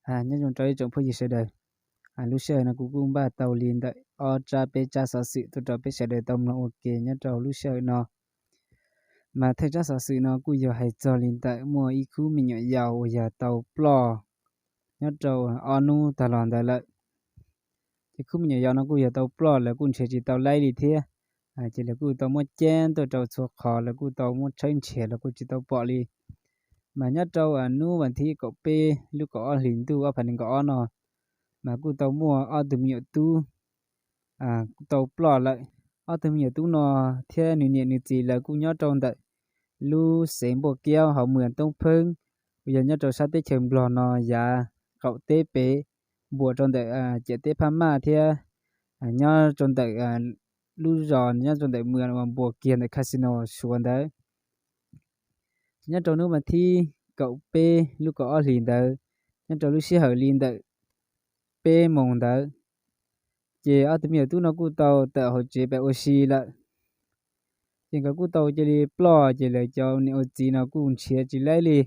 Nyob zoo rau ib tsoom phooj ywg sawv daws, lub sij hawm no kuv kuj npaj tau li ntawm ob tsab peb tsab xov xwm tuaj rau peb sawv daws tau mloog ua ke nyob rau lub sij hawm no. Mas thawj tsab xov xwm no kuj yog hais txog li ntawm muaj ib khub me nyuam yaus uas yog tau ploj nyob rau ob hnub tag los ntawd lawm. Ces khub me nyuam yaus no kuj yog tau ploj, lawv kuj nrhiav tsis tau laib li thiab. Ces lawv kuj tau muab cab tuaj rau txhua qhov, lawv kuj tau muab tshawb nrhiav los kuj tsis tau pom li. Mas nyob rau hnub vas thib kaum peb lub kaum ob hlis ntuj ob phav nees nkaum ob no, mas kuj tau muaj ob tug me nyuam tub tau ploj lawm. Ob tug me nyuam tub no thiab nws niam nws txiv lawv kuj nyob rau ntawm lub xeev Npuaj Kiaub hauv mws Toob Pheeb, uas yog nyob rau sab teb chaws Nplog no yav qaum teb pem, npuas rau ntawm ciam teb Phab Maj thiab nyob rau ntawm lub zos nyob rau ntawm mws uas npuas kiag ntawm casino Suav ntawd. Ces nyob rau hnub vas thib kaum peb lub kaum ob hlis ntawd, nyob rau lub sij hawm li ntawm peb moos ntawd, ces ob tug me nyuam tub no kuj tau tawm hauv tsev pem ua si lawm. Ces nkawd kuj tau cia li ploj, ces lawv cov niam ua txiv no kuj nrhiav tsis laib li.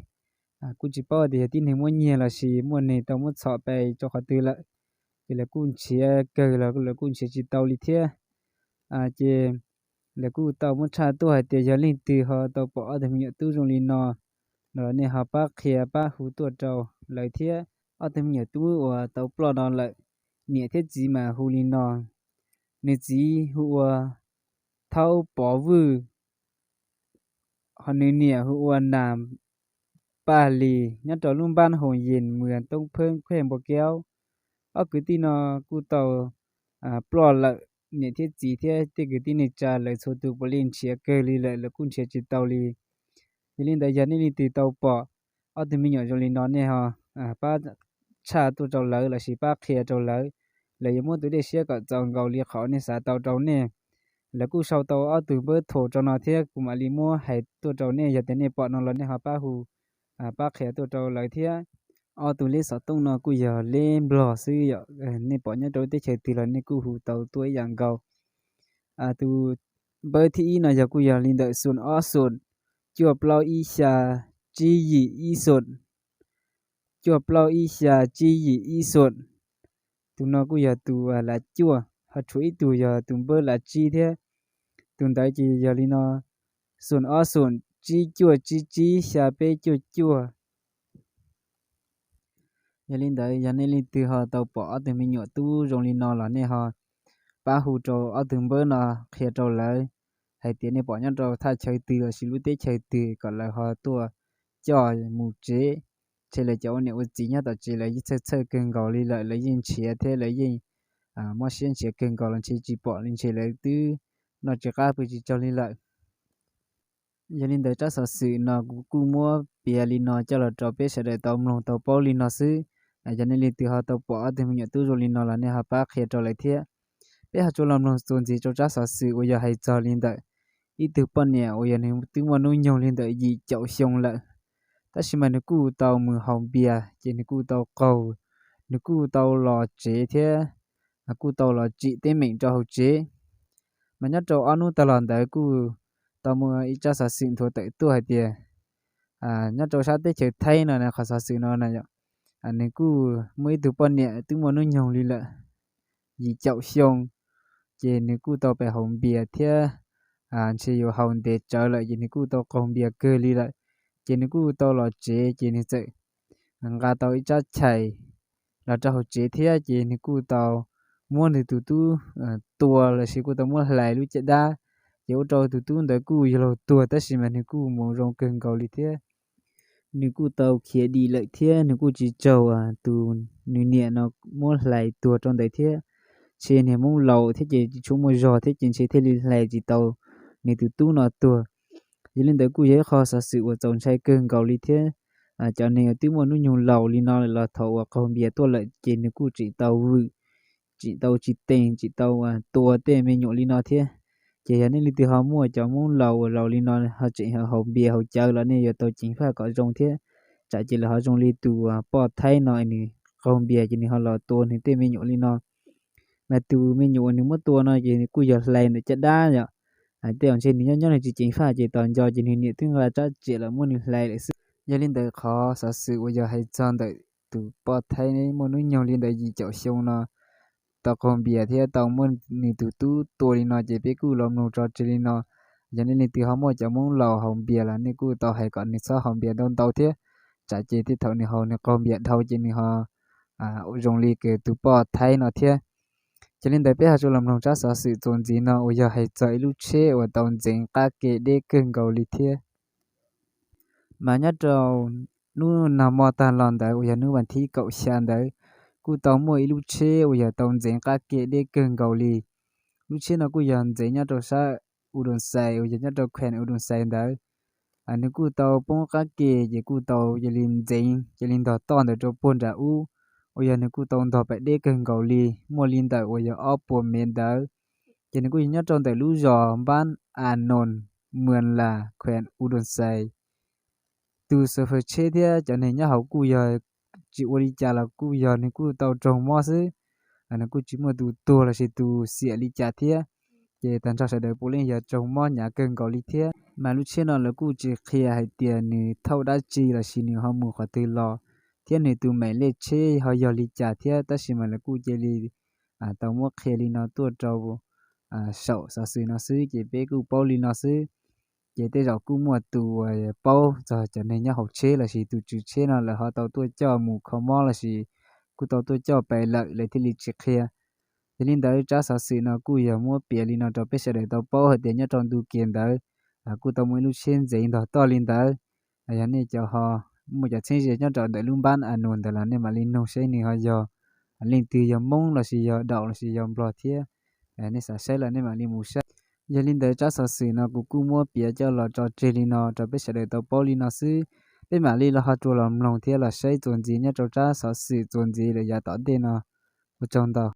Kuj tsis paub tias yog tib neeg muab nyiag los sis muaj neeg tau muab txhom pem rau qhov twg lawm. Ces lawv kuj nrhiav kawg los lawv kuj nrhiav tsis tau li thiab. Ces lawv kuj tau muab tshaj tuaj hais tias yog leej twg ho tau pom ob tug me nyuam tub zoo li no no los nej ho pab qhia pab hu tuaj rau lawv thiab. Ob tug me nyuam tub uas tau ploj no lawm, niam thiab txiv mas hu li no: nws txiv hu ua Thaub Pov Vwj, ho nws niam hu ua Nas Paj Lis, nyob rau lub npab Hoos Yees, mws Toob Pheeb, khej Npua Kiaub. Ob kwv tij no kuj tau ploj lawm, niam thiab txiv thiab tej kwv tij neej tsa lawv txhua tus puav leej nrhiav kawg li lawm, lawv kuj nrhiav tsis tau li. Yog li ntawd yog nej leej twg tau pom ob tug me nyuam zoo li no nej ho pab tshaj tuaj rau lawv los sis pab qhia rau lawv, lawv yuav muab tus dej siab kom txaus nkaus li qhov nej xav tau rau nej. Lawv kuj sau tau ob tug npawb thos rau no thiab kuv mam li muab hais tuaj rau nej, yog tias nej pom no los nej ho pab hu pab qhia tuaj rau lawv thiab. Ob tug leb xov tooj no kuj yog leb Nplog xwb yom, nej pom nyob rau teb chaws twg los nej kuj hu tau tuaj ib yam nkaus. Tus npawb thib ib no yog kuj yog li ntawm xoom ob xoom, cuaj plaub ib xya, tsib yim ib xoom, cuaj plaub ib xya, tsib yim ib xoom. Tus no kuj yog tus lav cuaj, ho tshuav ib tug yog tus npawb lav tsib thiab. Tus ntawd ces yog li no: xoom ob xoom, tsib cuaj tsib tsib, xya peb cuaj cuaj. Yog li ntawd yog nej leej twg ho tau pom ob tug me nyuam tub zoo li no los nej ho pab hu rau ob tug npawb no qhia rau lawv hais tias nej pom nyob rau thaj chaw twg los sis lub teb chaws twg kom lawv ho tuaj coj mus tsev. Ntshe lawv cov ua niam ua txiv nyob tom tsev lawv yeej txhawj txhawj kawg nkaus li lawm, lawv yeej nrhiav thiab lawv yeej mob siab nrhiav kawg nkaus los ntshe tsis pom li, ntshe lawv twb noj tsis qab pw tsis tsaug li lawm. Yog li ntawd tsab xov xwm no kuv kuj muab piav li no coj los rau peb sawv daws tau mloog tau paub li no xwb. Yog nej leej twg ho tau pom ob tug me nyuam tub zoo li no los nej ho pab qhia rau lawv thiab. Peb ho tsuas los mloog txuas ntxiv rau tsab xov xwm uas yog hais txog li ntawm ib tug poj niam uas yog nws twb muaj hnub nyoog li ntawm yim caum xyoo lawm, tab sis mas nws kuj tau mus haus npias ces nws kuj tau qaug, nws kuj tau los tsev thiab kuj tau los tsim teeb meem rau hauv tsev. Mas nyob rau ob hnub tag los ntawd kuj tau muaj ib tsab xov xwm nthuav tawm tuaj hais tias nyob rau sab teb chaws Thaib no, qhov xov xwm no na yom, nws kuj muaj ib tug poj niam twb muaj hnub nyoog li lawm yim caum xyoo, ces nws kuj tau pem haus npias thiab ntshe yuav haus ntev tsawv lawm ces nws kuj tau qaug npias kawg li lawm. Ces nws kuj tau los tsev ces nws txawm nqa tau ib tsab chais los rau hauv tsev thiab ces nws kuj tau muab nws tus tub tua los sis kuj tau muab hlais lub caj dab. Ces ua rau tus tub ntawd kuj yog laug tuag tab sis mas nws kuj mus zoo kawg nkaus li thiab. Nws kuj tau khiav dim lawm thiab nws kuj tsis raug tus nws niam no muab hlais tuag rau ntawd thiab. Ntshe niag hmoob laus thiab ces tsis tshua muaj zog thiab ces ntshe thiaj li hlais tsis tau nws tus tub no tuag. Yog li ntawd kuj yog ib qho xov xwm uas txaus ntshai kawg nkaus li thiab. Cov neeg uas twb muaj hnub nyoog laus li no lawm los thaum uas qaug npias tuaj lawm ces nws kuj tseem tau vwm, tseem tau tsis tees, tseem tau tua tej me nyuam li no thiab. Ces yog nej leej twg ho muaj cov hmoob laus uas laus li no ho tseem haus npias haus cawv los nej yuav tau ceev faj kom zoo thiab. Tsam ces lawv ho zoo li tus poj Thaib no nws qaug npias ces nws ho los tua nws tej me nyuam li no. Mas tus me nyuam uas nws muab tua no ces nws kuj yog hlais ntawm caj dab yom. Tej zaum ntshe nws nyob nyob nws tsis ceev faj ces tos nco ces nws niam twb nqa rab riam los muab nws hlais lawm xwb. Yog li ntawd qhov xov xwm uas yog hais txog ntawm tus poj Thaib muaj hnub nyoog li ntawm yim caum xyoo no tau qaug npias thiab tau muab nws tus tub tua li no ces peb kuj los mloog tso tseg li no. Yog nej leej twg ho muaj cov Hmoob laus haus npias los nej kuj tau hais kom nws txhob haus npias ntau ntau thiab, tsam ces tej thaum nws haus nws qaug npias dhau ces nws ho zoo li tus poj Thaib no thiab. Ces li ntawd peb ho tsuas los mloog tsab xov xwm txuas ntxiv no uas yog hais txog ib lub tsheb uas tau ntxeev qab ke deb kawg nkaus li thiab. Mas nyob rau hnub nag hmo tag los ntawd uas yog hnub vas thib kaum xya ntawd, kuj tau muaj ib lub tsheb uas yog tau ntxeev qab ke deb kawg nkaus li. Lub tsheb no kuj yog ntxeev nyob rau sab U Doo Xais uas yog nyob rau khweem U Doo Xais ntawd. Nws kuj tau poob qab ke ces kuj tau cia li ntxeev cia li ntog toj ntawd rau puag nram ub, uas yog nws kuj tau ntog pais deb kawg nkaus li, muaj li ntawm uas yog ob puas mev ntawd. Ces nws kuj yog nyob rau ntawm lub zos Npab A Noos, Muas Las, khweem U Doo Xais. Tus xo fawb tsheb thiab cov neeg nyob hauv kuj yog tsis ua li cas los kuj yog nws kuj tau raug mob xwb, nws kuj tsis muaj tus tuag lossis tus xiam li cas thiab. Ces tag nrho sawv daws puav leej yog raug mob hnyav kawg nkaus li thiab. Mas lub tsheb no lawv kuj tsis qhia hais tias nws thauj dab tsi lossis nws ho mus qhov twg los, thiab nws tus meem lej tsheb ho yog li cas thiab, tab sis mas lawv kuj cia li tau muab qhia li no tuaj rau saum xov xwm no xwb ces peb kuj paub li no xwb. Ces tej zaum kuj muaj tus uas paub txog cov neeg nyob hauv tsheb lossis tus tswv tsheb no lawv ho tau tuaj coj mus kho mob lossis kuj tau tuaj coj pais lawm lawv thiaj li tsis qhia. Yog li ntawd tsab xov xwm no kuj yog muab piav li no rau peb sawv daws tau paub hais tias nyob rau ntu ke ntawd kuj tau muaj ib lub tsheb ntxeev ntog toj li ntawd. Yog nej cov ho muaj cov txheeb ze nyob rau ntawm lub Npab A Noos ntawd los nej mam li nug saib nws ho yog leej twg, yog Hmoob lossis yog Daum lossis yog Nplog thiab. Nej xav saib los nej mam li mus saib. Yog li ntawd tsab xov xwm no kuv kuj muab piav coj los tso tseg li no rau peb sawv daws tau paub li no xwb. Peb mam li los ho rua los mloog thiab los saib txuas ntxiv nyob rau tsab xov xwm txuas ntxiv lawm yav tom ntej no. Ua tsaug ntau.